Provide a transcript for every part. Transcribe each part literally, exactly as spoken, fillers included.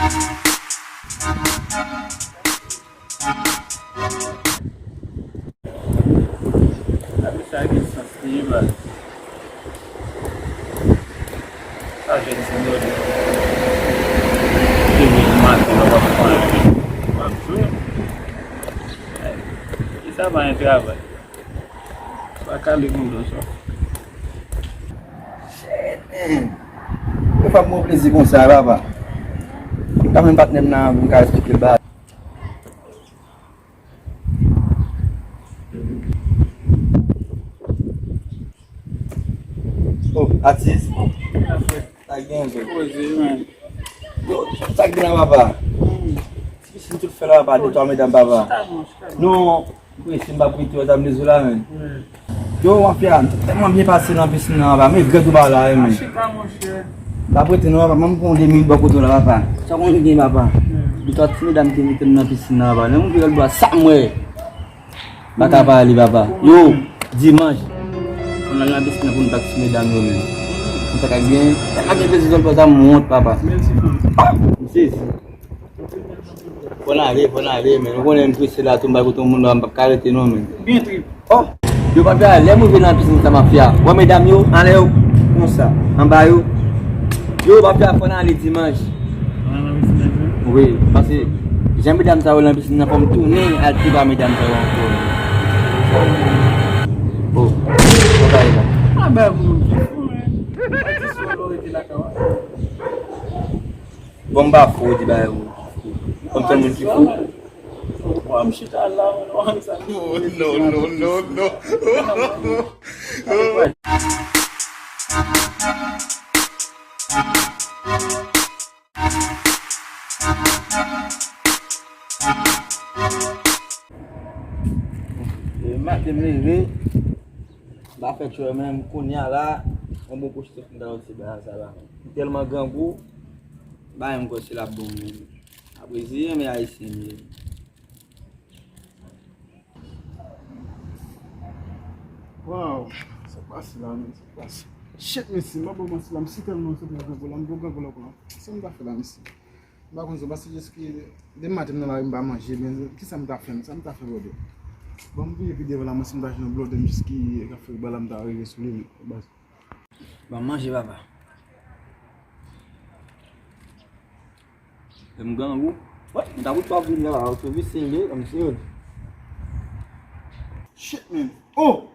Gade sa gen sans li, baz. Sa jèn ti dòmi. Depi maten, w ap pran yon pi. W ap jwe. E sa pa yon travay. Pa kale moun konsa. Shit, man. Yo fè m bon plezi konsa, papa. M ka jwenn patnè m nan, m ka eksplike l bagay. Oh, atis. Sa gen, bro? Poze, man. Yo, sa gen la, papa? Hmm. Ti pisin tout fè la, papa, de twa medam, papa. Chita, non, chita, non. Non, wi, si m pa prete yo, sa m bezwen la, men. Wi. Yo, mafya, tèlman byen pase nan pisin nan, papa. Men grèt ou pa la, men. Chita, monchè. Pa prete non, papa, m pran de minit bò kote w la, papa. Sa konn gen, papa. Wi. De twa ti medam ki envite m nan pisin nan, papa. Lè m ouvri lòt bò a, sa m wè. M pa ka pale, papa. Yo, dimanch. Ann al nan pisin nan pou n bat ti medam yo, men. Konsa k ap gen, tèlman gen plezi zòl, papa, m wont, papa. Men ti fanm. Ah, m sezi. Fò n ale, fò n ale, men. Ou konnen m prese la, tou m bay kote yon moun, m p ap ka rete non, men. Byen trip. Oh! Yo, papa, lè m rive nan pisin sa, mafya. Wè medam yo, anlè yo, konsa, anba yo. Yo, papa, fò n ale dimanch. Ann al nan pisin nan, wi. Wi, paske jan medam sa yo nan pisin nan, fò m tounen al pi ba medam sa yo ankò. Oh, bagay la. Ah, ben, moun ki fou, men. Bon, m pa fou, di bagay ou. Kòm se moun ki fou. Wa m chita la, mwen, wa m sa. Oh, no, no, no, no. E maten m leve, m pa fè chè menm, kounye a la, yon bon pwosesyon m ta wè se bagay sa la. M tèlman grangou, m pa menm kwè si l ap bon menm. Apre, se renmen ayisyen m ye. Waw, sa k pase la, men, sa k pase. Shit, mesye, m pa bon manti la, m si tèlman soti nan grangou la, m bon grangou la, pran. Sa m ta fè la, mesye? M pa konn sa, paske jiski demen maten m nan lari, m pa manje, men kisa m ta fè, sa m ta fè, brother? Bon, m vire videyo la, mwen, si m ta jwenn yon blòdè m jiski ka fè bal la, m ta rive sou li, baz. Ban m manje, papa. Lè m grangou. Wè, m ta bout pa vin la, ou sou visye li, m sou. Shit, man. Oh!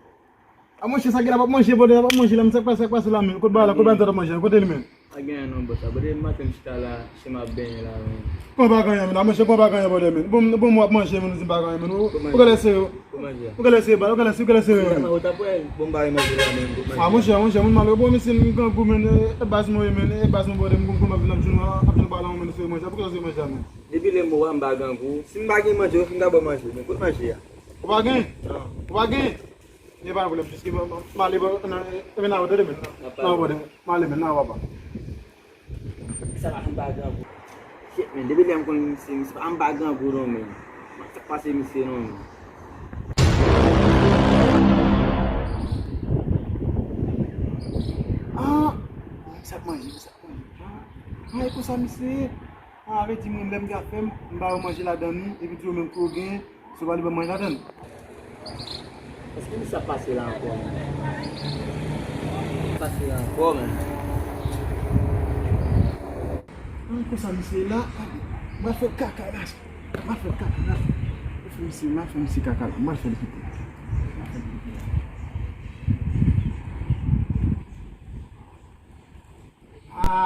A monchè, sa gen la p ap manje, brother, p ap manje la, men sa k pase, sa k pase la, men? Kot ba la, kot ba n t ap manje, kote li, men? Pa gen anyen non, bòs la. Brother, maten m chita la, se m ap benyen la, men. Kòman pa gen anyen, men? A monchè, kòman pa gen anyen, brother, men? Bon, bon, w ap manje, men, ou di m pa gen anyen, men. Ou, ou genlè serye. Ou genlè serye, ou genlè serye, men. Ou t ap wè, bon, m pa gen manje la, men. Ah, monchè, monchè, moun malere, bon, mesye, m grangou, men, e, e baz mwen, men, e baz mwen, brother, m konn ap vin ap jwenn, ap jwenn pale, men, se manje, poukisa se manje, men? Depi lè m wè m pa grangou, si m pa gen manje, yo fin ka ban m manje, men, kot manje a? Ou pa gen? Non. Ou pa gen? E pa pwoblèm, piske m, m, m ale bò, nan, e, nan wotè demen. Nan wotè, m ale men, nan papa. Sa la fin pa grangou. Shit, men, depi lè m konn misye, misye pa m pa grangou non, men. Sa k pase misye non, men. Ah! Sa k manje, sa k manje. Ah, ah, e konsa misye ye. Ah, vle di mwen, lè m gen afè m, m ba yo manje ladan li, epi tou yo menm tou yo genyen, si yo pa li ban m manje ladan l. Èske misye ap pase la ankò, menm? Pase la ankò, menm. An, konsa misye la, m pral fè kaka la. M pral fè kaka la. M fè misye, m fè misye kaka la. M pral fè l kite. M pral fè l kite. Ah,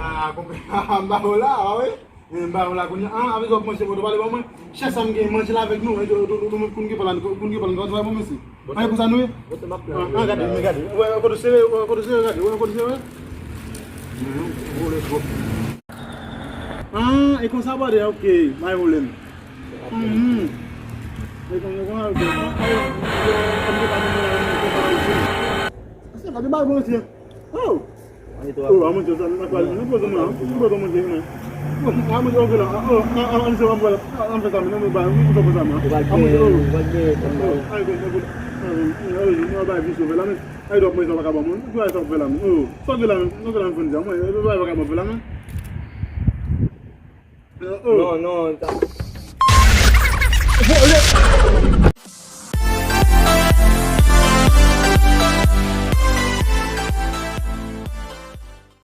ah, konpè, ah, m ba w la, ah, wi. Men m ba w la kounye a. Ah, avè w ap manje, mwen, w pale ban mwen. Chè sa m gen, manje la avèk nou. Ou, ou, ou, ou, kounye a, kounye a, kounye a, bon, mèsi. An, e konsa nou ye? Ah, ah, gade, men gade. Wè, kote sere, wè, kote sere, gade. Wè, kote sere. Ah, e konsa, brother, ok. Pa gen pwoblèm. Mhm. E konsa, ok. Se pa de bagay, mesye. Oh! Oh, a manje sa, nan pale, nan poze mwen, nan poze manje, men. Oh, a manje, ok, la. Oh, a, a, a, manje, an fè la, an fè sa, men, nan ba, wi, pou sa, pou sa, men. A manje, oh. Oh, ay, bon, bon, bon. Ay, bon, ay, bon, mwen ba vi sove la, men. Ay, dòk mwen, sa pa ka ban mwen. Pou sa, sa fè la, men. Oh, sa fè la, men. Nan fè la, men, fè la, men. Sa pa ka ban fè la, men. Non, non, ta- Vòlè,